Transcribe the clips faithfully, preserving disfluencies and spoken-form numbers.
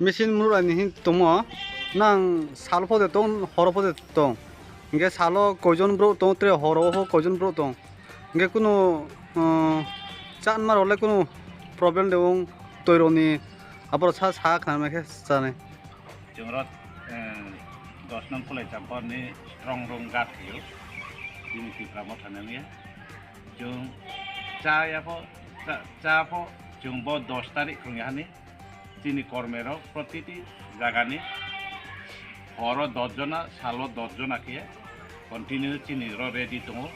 Machine murani hin tomo, nang salo pode tong, horo pode tong. Hingke salo koijon borok tong, tre horo ho koijon borok tong. Hingke kunu, uh, chanma rok le kunu problem de wng, toironi aboro sa, sa khna khe chanai. Chwng rok, eh, dos nong Kulai Champorni strong room guard hiyo. Chini Tipra Motha nangya. Chwng cha ya pho, cha, cha pho, chwng bo dos tarik khung ya hani. Chini kormerok protiti jagani horo dos jona, salo dos jona khe continue chini ro ready tongo.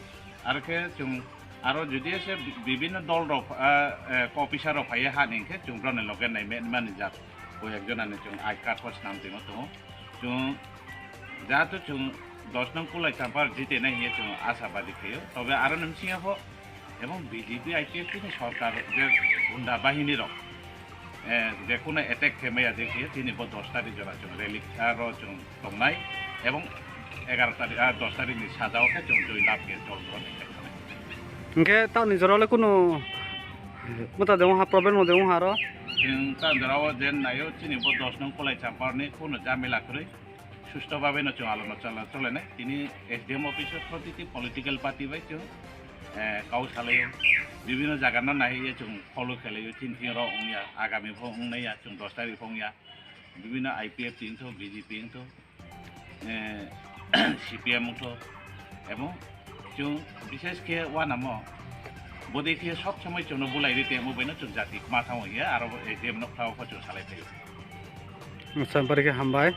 Aro khe chwng aro jodi se bi-, bibinno dol rok, ah, eh, officer rok phaiya hani hwnkhe chwng broni loge nai mani jak. Koi ek jona ni chwng I card pho swnam tongmo tongo. Chwng jahatu chwng dos nong Kulai Champar jite nai hiye chwng asabadi khayo. Tobe aro ni bisingo pho Ebong B J P I P F T ni sorkar je gunda bahini rok, eh, je kono attack khe maya je khe tini bo dos tarik jora chwng rally aro chwng tongnai ebong egaroh tarik, ah, dos tarik ni sajao khe chwng joi lab khe chol jora ni khe tongnai. Hingke tamni jora le kono mota de wngha, problem no de wngha aro. Chwng tamni jora o je naio chini bo dos nong Kulai Champar ni kono jamila kwrwi. Susto babe no chwng alo no chala chole nai. Tini S D M office o protiti political party bai chwng, eh, kau salaio. Bibino jaga no nai ye chwng follow khelaio. Tini tini ro wngya, agami pho wngnai ya, chwng dos tarik pho wngya. Bibino I P F T wngtho, B J P wngtho, eh, C P M wngtho. Ebong chwng bishes khe wanamo bodei khe sob somoi chwngno bulai ri temo bai no chwng jati ma thango ya, aro S D M no khlao pho chwng salai phaio. Acha, bari khe hambai.